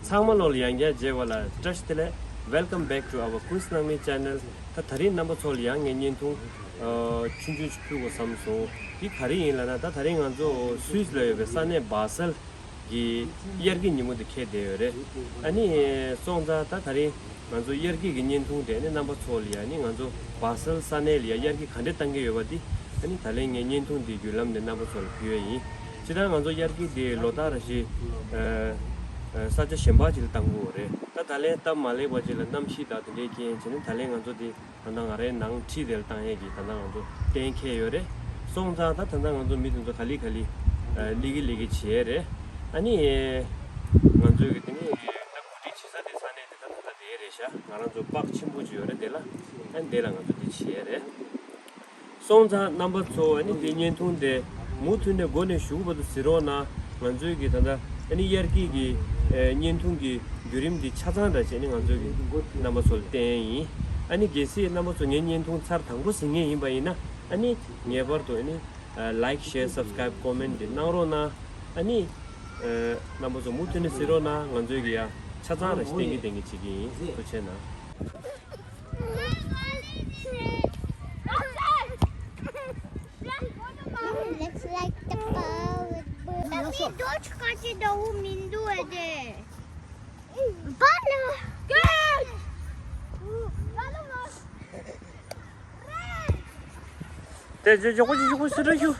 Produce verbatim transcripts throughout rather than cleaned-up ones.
ཚང་མ་ལོག་ལ་ཡང་བསྐྱར་མཇལ་བ་ལ་བཀྲ་ཤིས་བདེ་ལེགས། Welcome back to our Quiz Nangmi channel. ད་ད་རིང་རྣམ་པ་ཚོ་ལ་ཡང་ངས་བརྙན་ཐུང་ཨ་ཆུང་ཆུང་ཅིག་ཕུལ་དགོས་བསམ་སོང་། འདི་ག་རེ་ཡིན་ལབ་ན། ད་ད་རིང་ང་ཚོ་སུད་སི་ལ་ཡོད་པའི་ས་གནས་སྦ་སེལ་གྱི་དབྱར་གྱི་ཉིན་མོ་འདི་འཁེལ་བསྡད་ཡོད་རེད། ཨ་ནི་སོང་ཙང་ད་ད་རིང་ང་ཚོ་དབྱར་སྐྱིད་ཀྱི་བརྙན་ཐུང་དེ་ནི་རྣམ་པ་ཚོ་ལ་ཡ་ནི་ང་ཚོ་སྦ་སེལ་ས་གནས་ལ་ཡ་དབྱར་སྐྱིད་ག་འདྲས་བཏང་གི་ཡོད་པ་འདི། ཨ་ནི་ད་ལན་ངས་བརྙན་ཐུང་འདི་བརྒྱུད་ལམ་ནས་རྣམ་པ་ཚོ་ལ་ཕུལ་ཡ་ཡིན། སྤྱིར་བཏང་ང་ཚོ་དབྱར་སྐྱིད་འདི་ལོ་ལྟར་རེ་བཞིན་ཨ་ཨ་ས་ཆ་གཞན་པ་ཅིག་ལ་བཏང་གི་ཡོད་རེད། ད་ད་ལན་སྟབས་མ་ལེགས་པ་ཅིག་ལ་གནམ་གཤིས་དང་དེ་འདྲའི་རྐྱེན་བྱས་ནས་ད་ལན་ང་ཚོ་འདི་ད་ལྟ་ང་རའི་ནང་ཁྲི་དེ་ལ་བཏང་ཡས་ཀྱི་ད་ལྟ་ང་ཚོ་གཏན་འཁེལ་ཡོད་རེད། སོང་ཙང་ད་ད་ལྟ་ང་ཚོ་མི་དེ་ཚོ་ག་ལེ་ག་ལེ་ཨ་སླེབས་ཀྱི་སླེབས་ཀྱི་བྱས་རེད། ཨ་ནི་ང་ཚོའི་གི་དེ་ནི་ད་གོ་སྒྲིག་བྱེད་ས་དེ་ས་གནས་དེ་ད་ད་ལྟ་དེ་རེད་ཤག་ང་རང་ཚོ་པག་ཆེན་པོ་ཅིག་ཡོད་རེད། དེ་ལ་ཨ་ནི་དེ་ལ་ང་ཚོ་དེ་བྱས་རེད། སོང་ཙང་རྣམ་པ་ཚོ་ཨ་ནི་དེ་བརྙན་ཐུང་དེ་མུ་མཐུད་ནས་འགོ་ནས་གཞུག་བར་དུ་གཟིགས་རོགས་གནང་། ང་ཚོའི་གི་ད་ལྟ་ཨ་ནི་དབྱར་སྐྱིད་ཀྱི་ཨེ་བརྙན་ཐུང་གི་བརྒྱུད་རིམ་འདི་ཆ་ཚང་འདྲ་བྱས་ནས་ང་ཚོའི་གི་རྣམ་པ་ཚོ་ལ་བསྟན་ཡིན། ཨ་ནི་གལ་སྲིད་རྣམ་པ་ཚོ་ངའི་བརྙན་ཐུང་ཚར་དང་པོ་གཟིགས་མཁན་ཡིན་པ་ཡིན་ན། ཨ་ནི་ངེས་པར་དུ་ཨ་ནི་ཨ་like, share, subscribe, comment འདི་གནང་རོགས་གནང་། ཨ་ནི་ཨ་རྣམ་པ་ཚོ་མུ་མཐུད་ནས་གཟིགས་རོགས་གནང་། ང་ཚོའི་གི་ཡ་ཆ་ཚང་ར་ཞིག་བསྟན་གི་བསྟན་གི་བྱེད་ཀྱི་ཡིན། ཐུགས་རྗེ་གནང་། Looks like the boat. Let me touch cut it down window there. Bala. Good. Bala. དེ་ཇོ་ཇོ་ཇོ་ཇོ་སུ་རེད་ཞུ།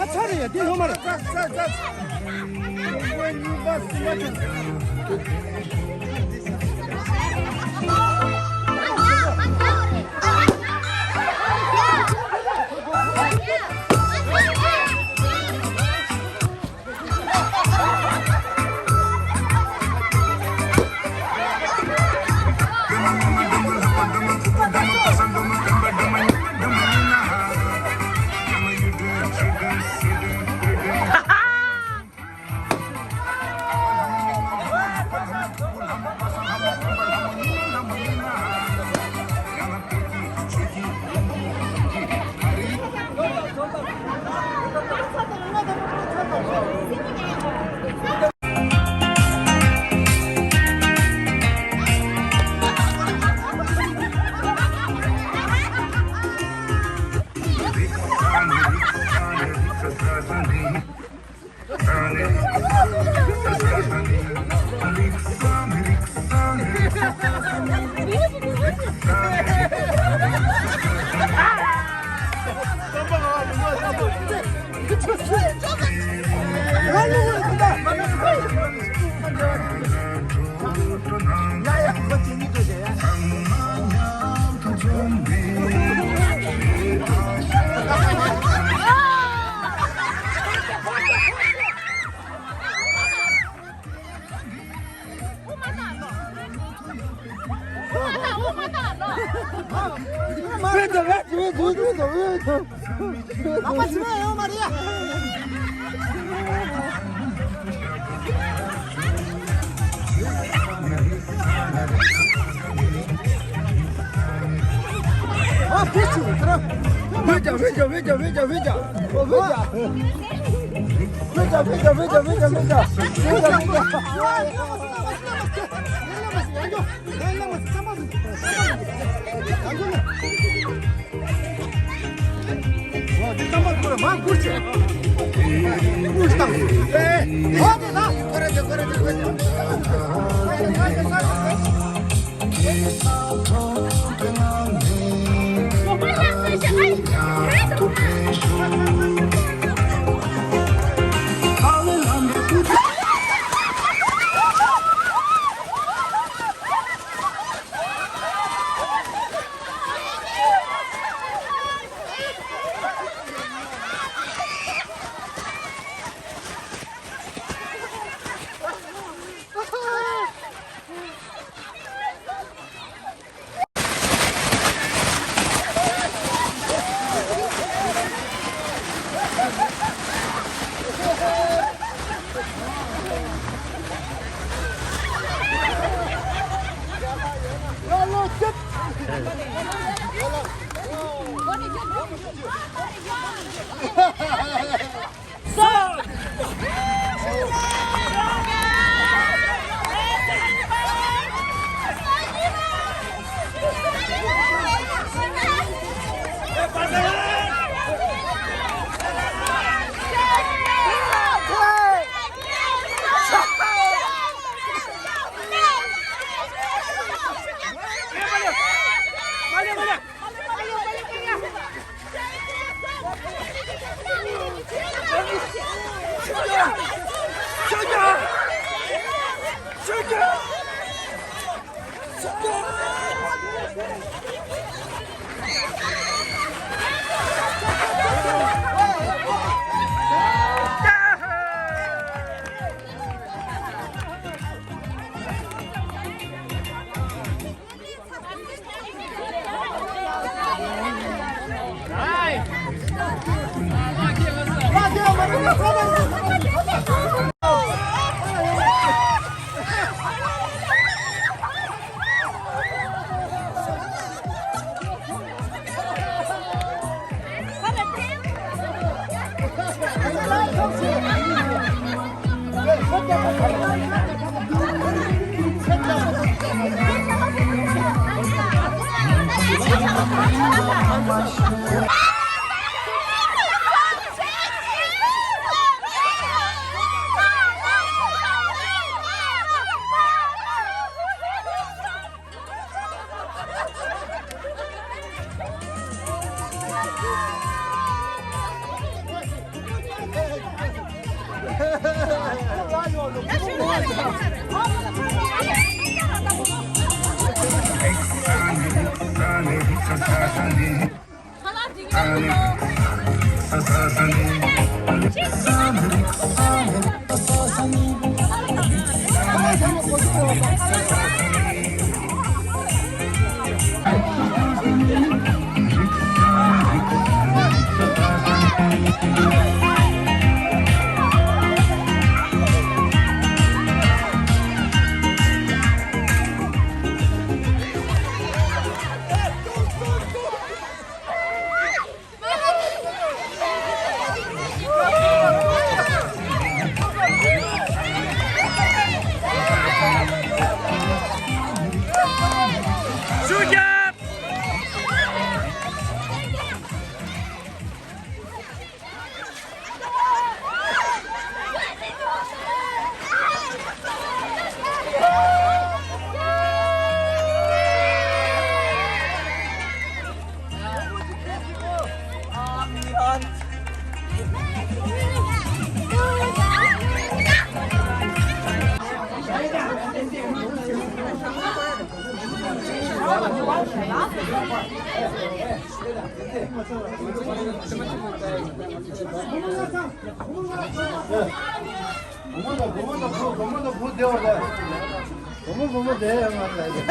ད་ཚར་རེད་ཡ། འདི་ལྷོ་མ་རེད། ད་ད་ད། བུ་མོ་དང་བུ་མོ་དང་བུ་བུ་མོ་དང་བུ་བདེ་བར་ལ། བུ་མོ་བུ་མོ་བདེ་ཡོད་མ་རེད།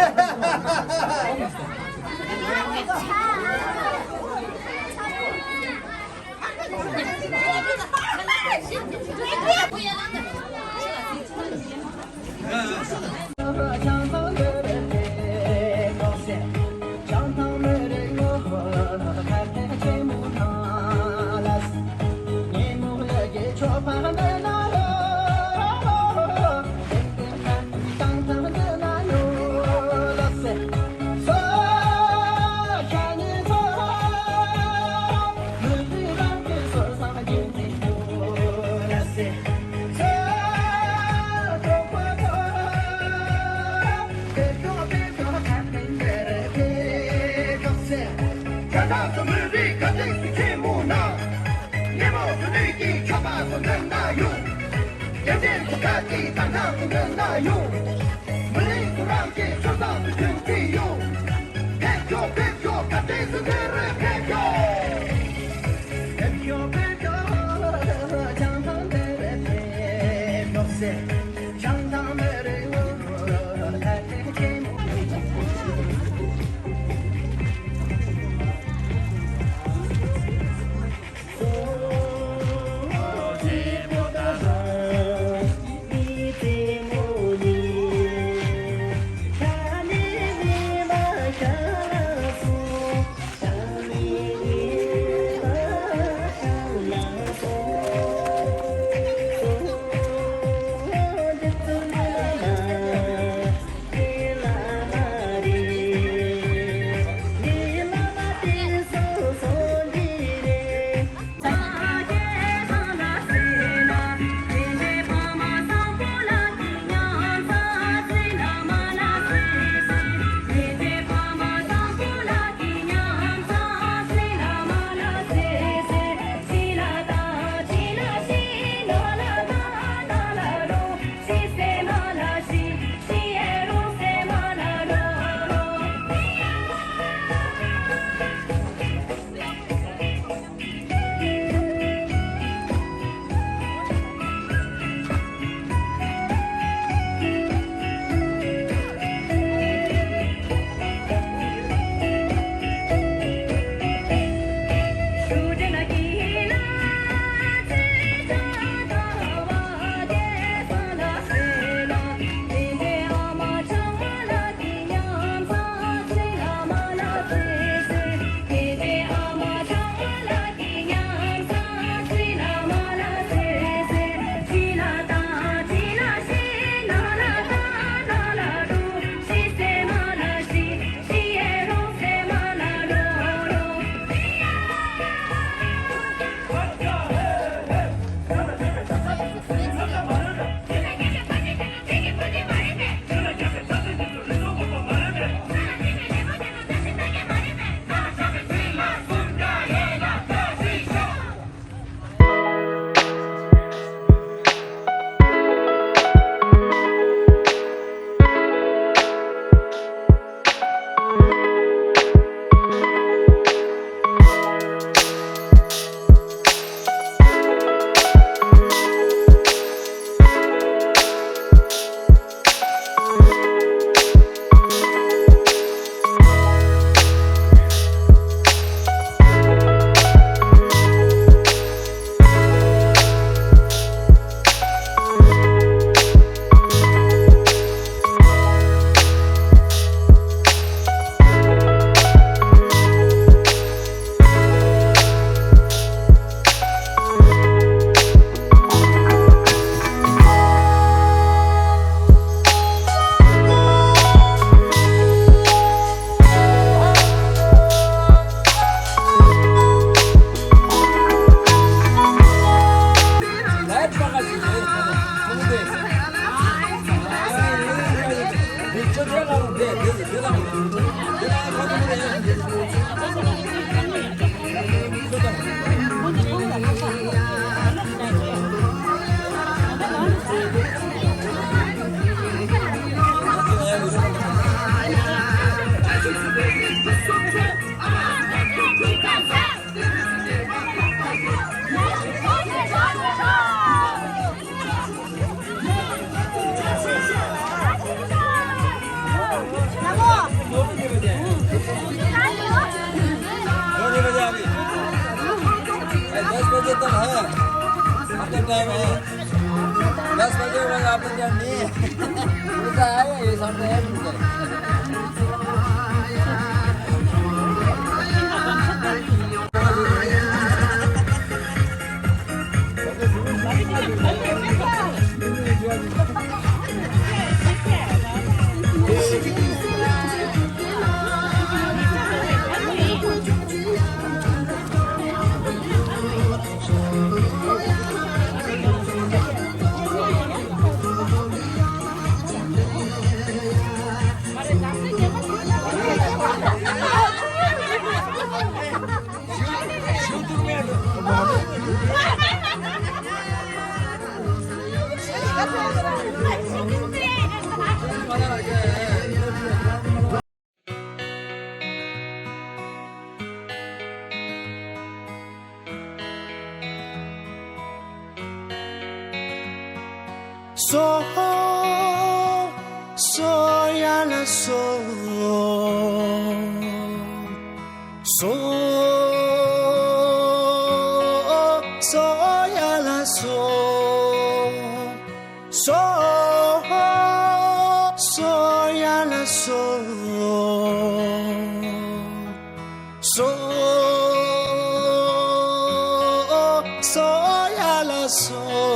नहीं, नहीं। दस बजे वो आप लोग नहीं। उल्टा आया ये सब तो है, उल्टा। སོ། སོ་ཡ་ལ་སོ། སོ། སོ་ཡ་ལ་སོ། སོ། སོ་ཡ་ལ་སོ། སོ། སོ་ཡ་ལ་སོ།